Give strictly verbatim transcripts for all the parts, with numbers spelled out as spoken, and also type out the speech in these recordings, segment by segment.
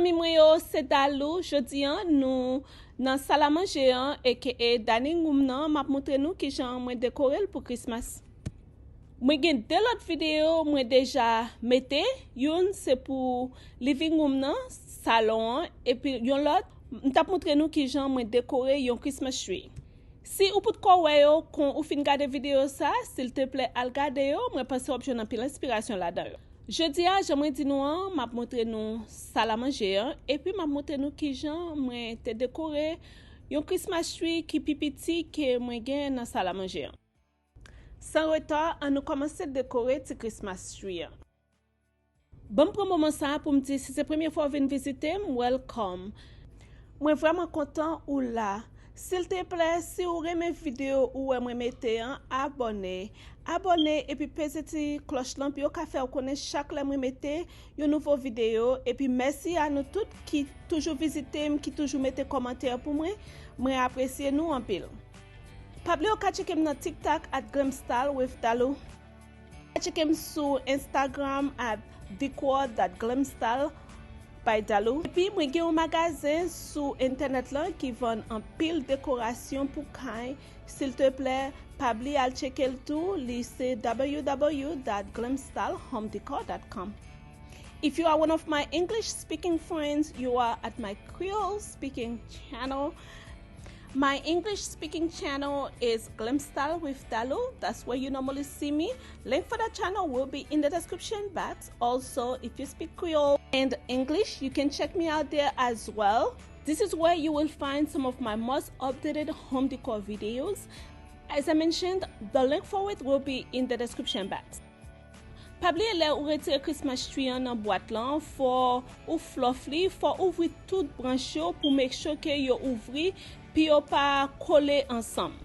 Zanmi mwen yo, se Dalou. Jodi an, nou nan salamanje an, aka dining room nan, m ap montre nou kijan mwen dekore l pou Christmas. Mwen gen de lòt videyo mwen deja mete, youn se pou living room nan, salon an, epi yon lòt, m t ap montre nou kijan mwen dekore yon Christmas tree. Si ou potko wè yo, kon ou fin gade videyo sa, silteplè al gade yo, mwen panse w ap jwenn anpil enspirasyon ladan yo. Jodi a, jan mwen di nou an, m ap montre nou salamanje an, epi m ap montre nou kijan mwen te dekore yon Christmas tree ki pi piti ke mwen gen nan salamanje an. San reta, ann nou kòmanse dekore ti Christmas tree an. Ban m pran moman sa a pou m di, si se premye fwa w vin vizite m, welcome. Mwen vrèman kontan ou la. Silteplè, si w renmen videyo ou wè mwen mete an, abòne. Abòne epi peze ti klòch lan pou yo ka fè w konnen chak lè mwen mete yon nouvo videyo. Epi mèsi a nou tout ki toujou vizite m, ki toujou mete kòmantè pou mwen. Mwen apresye nou anpil. Pa bliye w ka tcheke m nan TikTok at Glam Style with Dalou. Tcheke m sou Instagram at decor dot glamstyle by Dalou. Epi mwen gen yon magazen sou entènèt lan ki vann anpil dekorasyon pou kay. Silteplè, pa bliye al tcheke l tou, li se w w w dot glamstyle home decor dot com. If you are one of my English speaking friends, you are at my Creole speaking channel. My English speaking channel is Glam Style with Dalou. That's where you normally see me. Link for that channel will be in the description box. Also, if you speak Creole and English, you can check me out there as well. This is where you will find some of my most updated home decor videos. As I mentioned, the link for it will be in the description box. Pa bliye, lè ou retire Christmas tree an nan bwat lan, fò ou flòf li, fò ouvri tout branch yo pou make sure ke yo ouvri, pou yo pa kole ansanm.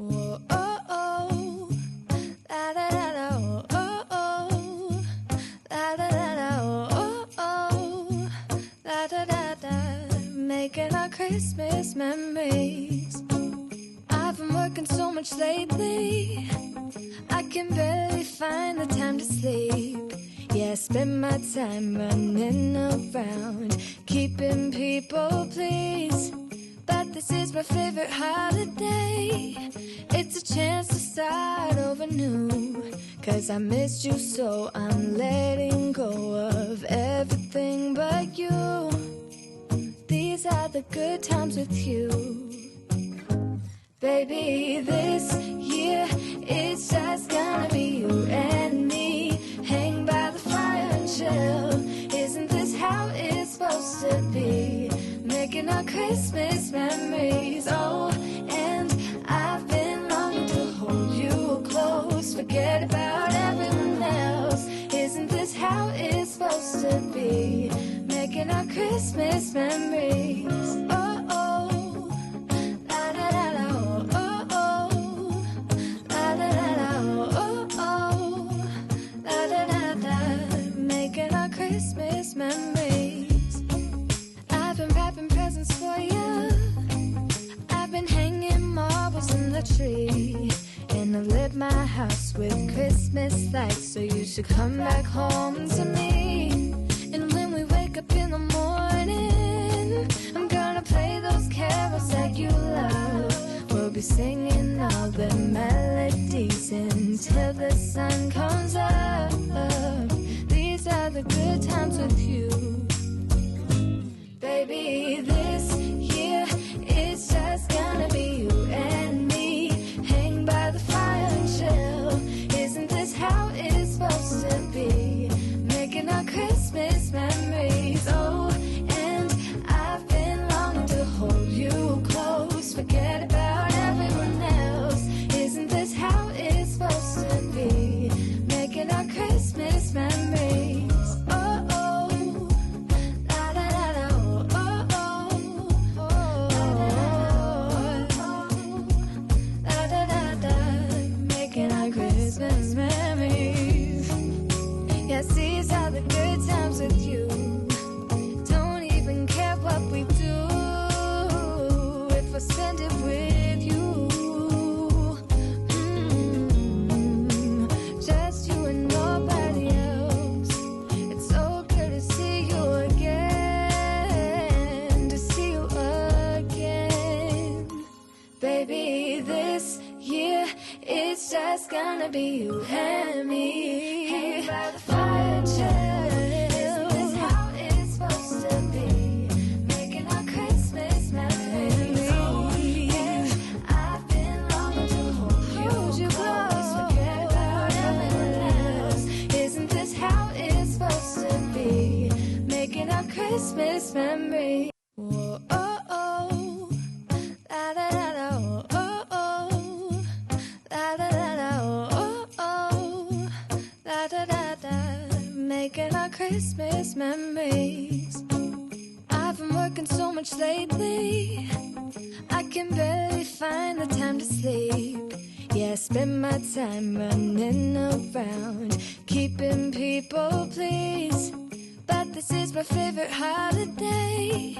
Whoa, oh, oh. La, da, da, da, oh, oh, oh. La, da, da, da, oh, oh, oh. La, da, da, da. Making our Christmas memories. I've been working so much lately, I can barely find the time to sleep. Yeah, I spend my time running around, keeping people pleased. But this is my favorite holiday. It's a chance to start over new. 'Cause I missed you, so I'm letting go of everything but you. These are the good times with you. Baby, this year it's just gonna be you and me. Hang by the fire and chill. Isn't this how it's supposed to be? Making our Christmas memories. Oh, and I've been longing to hold you close. Forget about everyone else. Isn't this how it's supposed to be? Making our Christmas memories. Oh, oh. La, da, da, da, oh, oh, oh. La, da, da, da, oh, oh, oh. La, da, da, da. Making our Christmas memories. I've been wrapping presents for you. I've been hanging marbles in the tree. And I lit my house with Christmas lights, so you should come back home to me. And when we wake up in the morning, Singing all the melodies until the sun comes up. These are the good times with you. Baby, this year it's just gonna be you and me. Hang by the fire and chill. Isn't this how it's supposed to be? Making our Christmas memories. Oh, and I've been longing to hold you close. Forget about everyone else. Isn't this how it's supposed to be? Making our Christmas memories. Oh, oh. La, da, da, da, oh, oh, oh. La, da, da, da, da. Making our Christmas memories. Yes, these are the good times with you. Don't even care what we do if I spend it with you. Mm, just you and nobody else. It's so good to see you again, to see you again. Baby, this year it's just gonna be you and me. Hang by the fire and chill. Isn't this how it's supposed to be? Making our Christmas memories. Oh, yeah. I've been longing to hold you close. Forget about everyone else. Isn't this how it's supposed to be? Making our Christmas memories. Whoa, oh, oh. La, da, da, da, oh, oh, oh. La, da, da, da, oh, oh, oh. La, da, da, da. Making our Christmas memories. I've been working so much lately, I can barely find the time to sleep. Yeah, I spend my time running around, keeping people pleased. But this is my favorite holiday.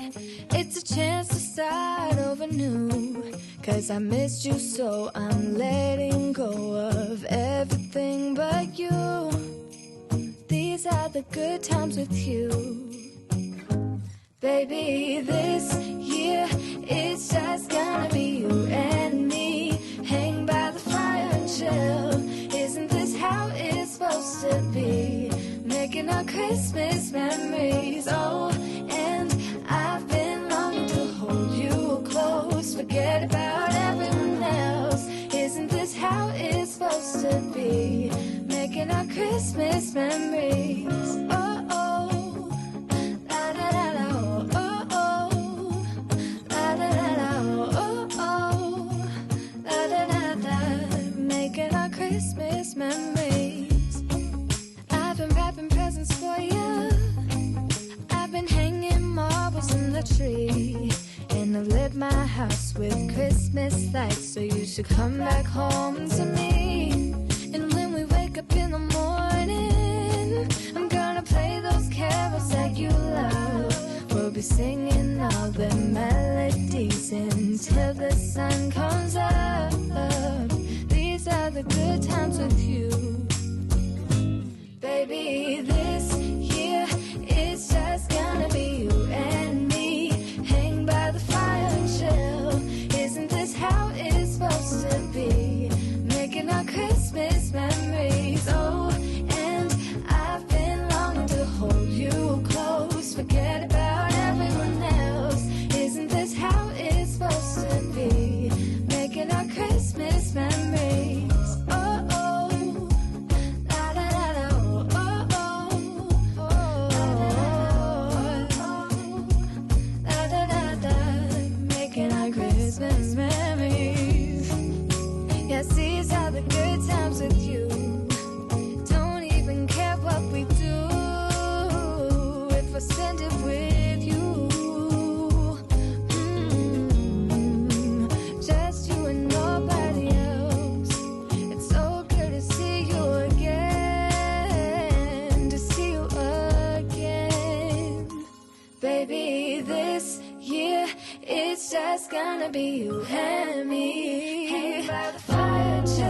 It's a chance to start over new. 'Cause I missed you, so I'm letting go of everything but you. These are the good times with you. Baby, this year it's just gonna be you and me. Hang by the fire and chill. Isn't this how it's supposed to be? Making our Christmas memories. Oh, and I've been longing to hold you close. Forget about everyone else. Isn't this how it's supposed to be? Making our Christmas memories. Oh, oh. La, da, da, da, oh, oh, oh. La, da, da, da, oh, oh, oh. La, da, da, da. Making our Christmas memories. I've been wrapping presents for you. I've been hanging marbles in the tree. And I've lit my house with Christmas lights, so you should come back home to me. And when we wake up in the morning, I'm gonna play those carols that you love. We'll be singing all the melodies until the sun comes up. These are the good times with you. Baby, this year it's just gonna be you and me. Hang by the fire and chill. Isn't this how it's supposed to be? Making our Christmas memories. Oh, and I've been longing to hold you close. Forget about everyone else. Isn't this how it's supposed to be? Making our Christmas memories. Oh, oh. La, da, da, da, oh, oh, oh. La, da, da, da, oh, oh. La, da, da, da. Making our Christmas memories. Yes, these are the good times with you. Don't even care what we do if I spend it with you. Mm, just you and nobody else. It's so good to see you again, to see you again. Baby, this year it's just gonna be you and me. Hang by the fire and chill.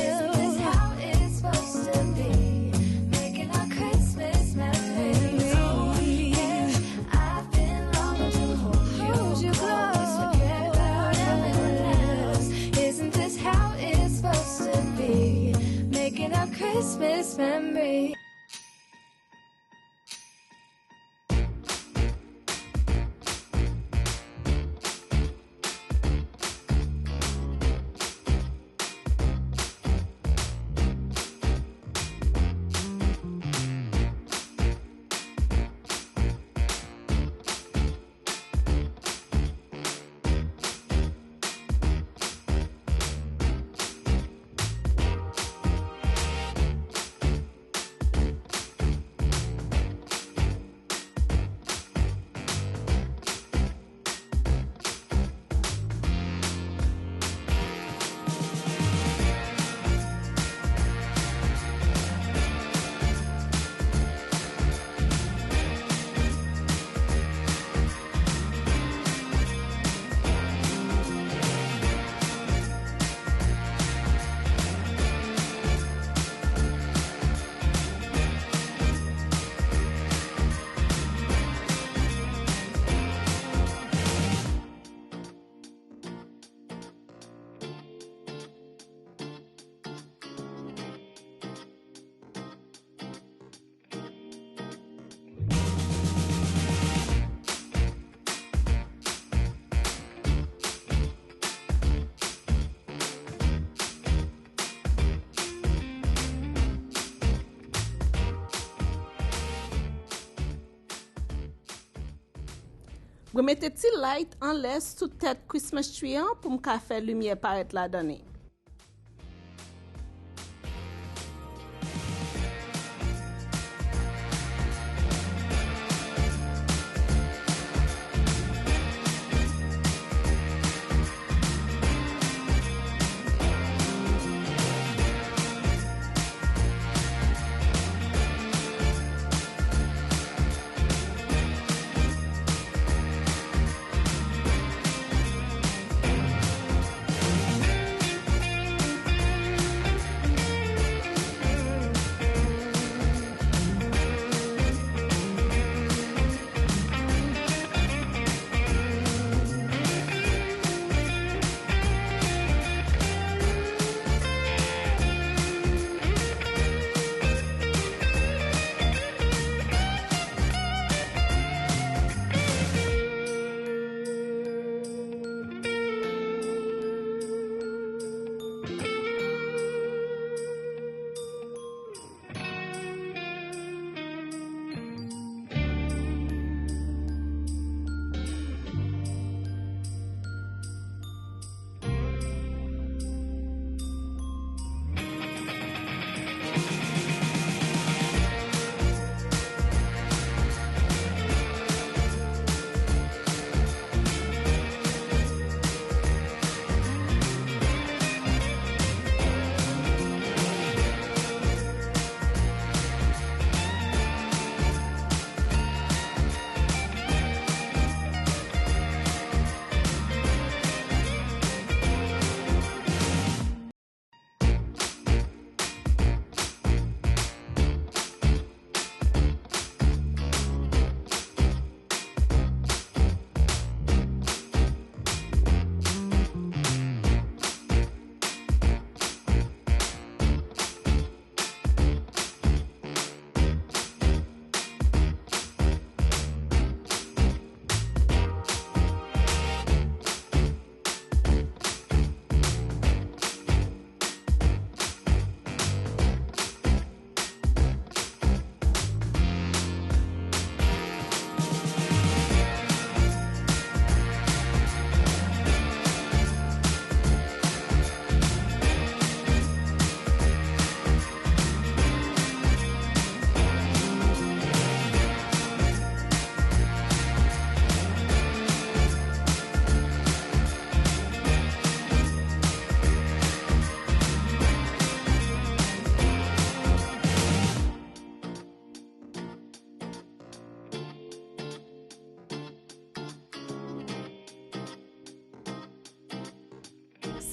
Isn't this how it's supposed to be? Making our Christmas memories. Oh, yeah. I've been longing to hold you close. Forget about everyone else. Mwen mete ti light anlè sou tèt Christmas tree an pou m ka fè limyè parèt ladan li.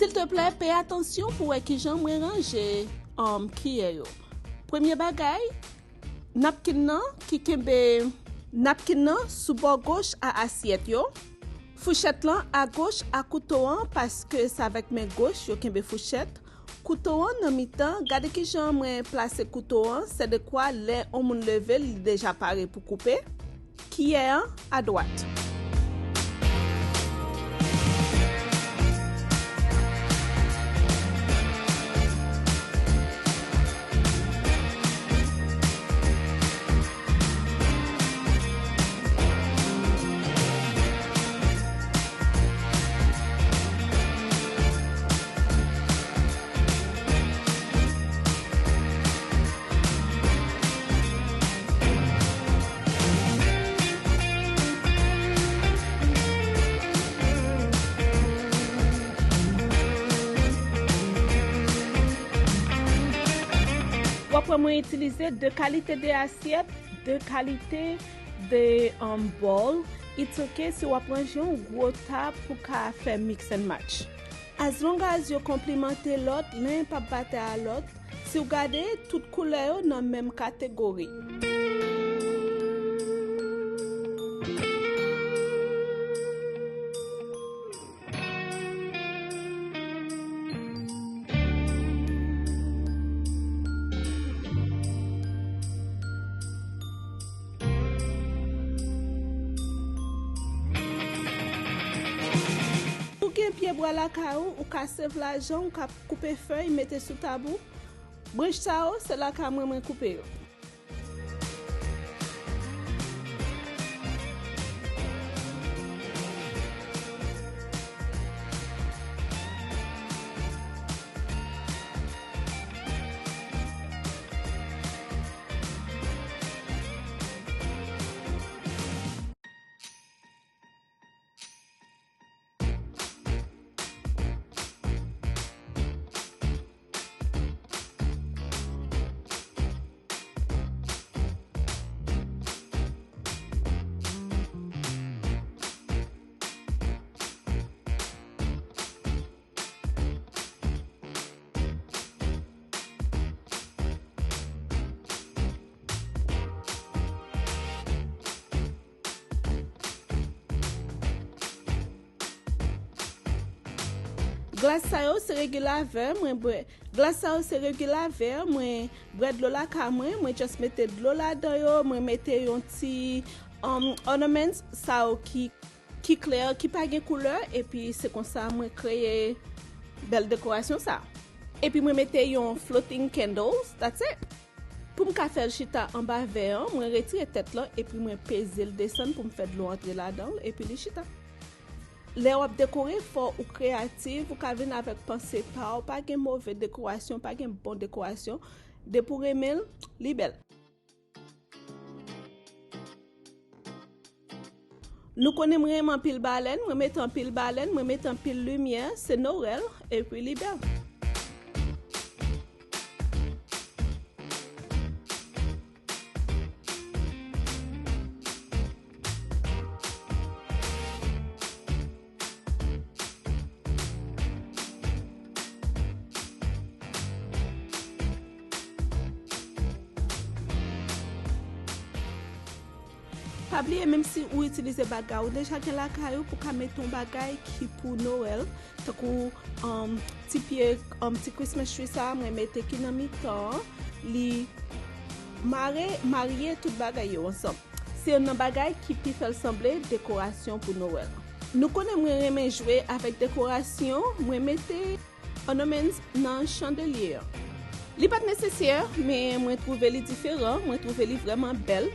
Silteplè, peye atansyon pou wè kijan mwen ranje, um, kiyè yo. Premye bagay, napkin nan ki kenbe napkin nan sou bò goch a asyèt yo, fouchèt lan a goch a kouto an, paske se avèk men goch yo kenbe fouchèt. Kouto an nan mitan, gade kijan mwen plase kouto an, sèdekwa lè on moun leve, li deja pare pou koupe. Kiyè an adwat. W ap wè mwen itilize de kalite de asyèt, de kalite de, um, bowl. It's ok si w ap ranje yon gwo ta pou ka fè mix and match. As long as yo konplimante lòt, len p ap bate a lòt. Si w gade, tout koulè yo nan menm kategori. Ou gen pye bwa lakay ou, ou ka save lajan, ou ka koupe fèy, mete sou tab ou. Branch sa yo, se lakay mwen mwen koupe yo. Glas sa yo se regilè vè, mwen bwè. Glas sa yo se regilè vè, mwen bwè dlo lakay mwen, mwen just mete dlo ladan yo, mwen mete yon ti um, ornaments sa yo ki, ki klè, ki pa gen koulè, epi se konsa mwen kreye bèl dekorasyon sa. Epi mwen mete yon floating candles, that's it. Pou m ka fè l chita anba vè an, mwen retire tèt lan epi mwen peze l desann pou m fè dlo antre ladan l epi li chita. Lè w ap dekore, fò ou kreyatif, ou ka vin avèk panse pa w, pa gen move dekorasyon, pa gen bon dekorasyon. Depi w renmen l, li bèl. Nou konnen mwen renmen anpil balèn, mwen mete anpil balèn, mwen mete anpil limyè, se Nowèl, epi li bèl. Pa bliye, menm si ou itilize bagay ou deja gen lakay ou, pou ka mete yon bagay ki pou Nowèl, tankou um, ti pye um, ti Christmas tree sa a, mwen mete ki nan mitan an, li mare, marye tout bagay yo ansanm. Se youn nan bagay ki pi fè l sanble dekorasyon pou Nowèl. Nou konnen mwen renmen jwe avèk dekorasyon, mwen mete ornaments nan chandelye an. Li pa t nesesè, men mwen twouve li diferan, mwen twouve li vrèman bèl.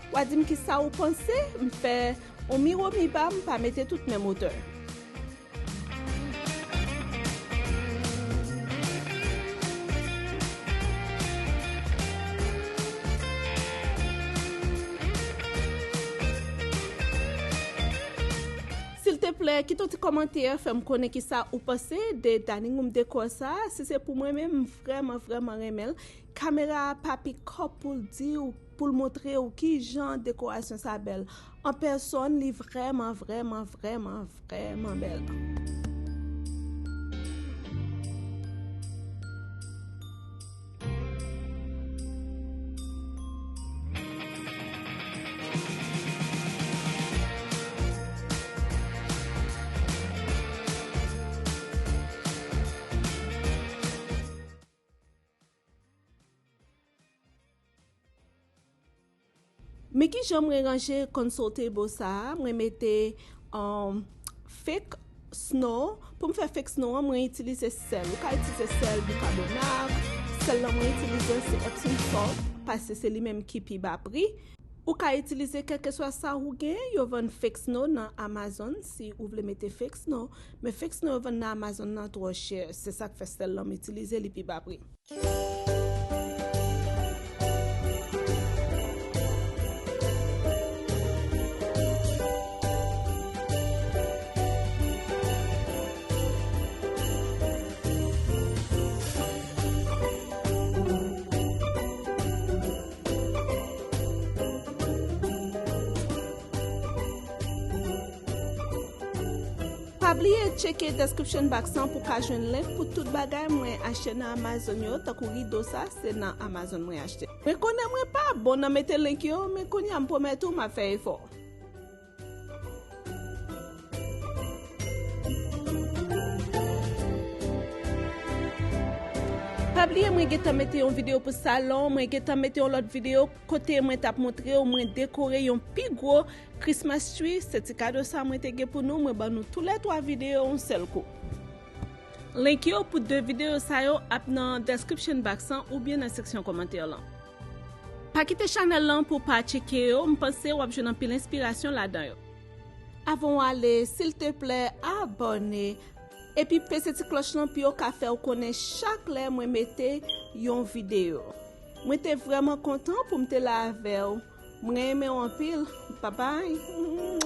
W a di m kisa ou panse, m fè yon miwo miba, m pa mete tout menm wotè. Silteplè, kite yon ti kòmantè, fè m konnen kisa ou panse de dining room decor sa. Si se pou mwen menm, m vrèman, vrèman renmen l. Kamera a pa pikòp pou l di w, pou l montre w kijan dekorasyon sa bèl. An pèsòn, li vrèman, vrèman, vrèman, vrèman bèl. Men kijan mwen ranje console table sa a, mwen mete um, fake snow. Pou m fè fake snow an, mwen itilize sèl. Ou ka itilize sèl bikabonat. Sèl lan mwen itilize se Epsom salt, paske se li menm ki pi ba pri. Ou ka itilize kèlkeswa sa ou gen, yo vann fake snow nan Amazon si ou vle mete fake snow. Men fake snow yo vann nan Amazon nan twò chè. Se sa k fè sèl lan m itilize, li pi ba pri. Pa bliye tcheke description box lan pou ka jwenn link pou tout bagay mwen achte nan Amazon yo, tankou rido sa, se nan Amazon mwen achte. Mwen konnen mwen pa bon nan mete link yo, men kounye a m pwomèt ou m ap fè efò. Pa bliye mwen gentan mete yon videyo pou salon, mwen gentan mete yon lòt videyo kote mwen t ap montre w mwen dekore yon pi gwo Christmas tree, se ti kado sa mwen te gen pou nou, mwen ban nou toulètwa videyo yon sèl kou. Link yo pou de videyo sa yo ap nan description box lan oubyen nan seksyon kòmantè lan. Pa kite chanèl lan pou w pa tcheke yo, m panse w ap jwenn anpil enspirasyon ladan yo. Avan w ale, silteplè, abòne, epi peze ti klòch lan pou yo ka fè w konnen chak lè mwen mete yon videyo. Mwen te vrèman kontan pou m te la avè w. Mwen renmen w anpil. Babay.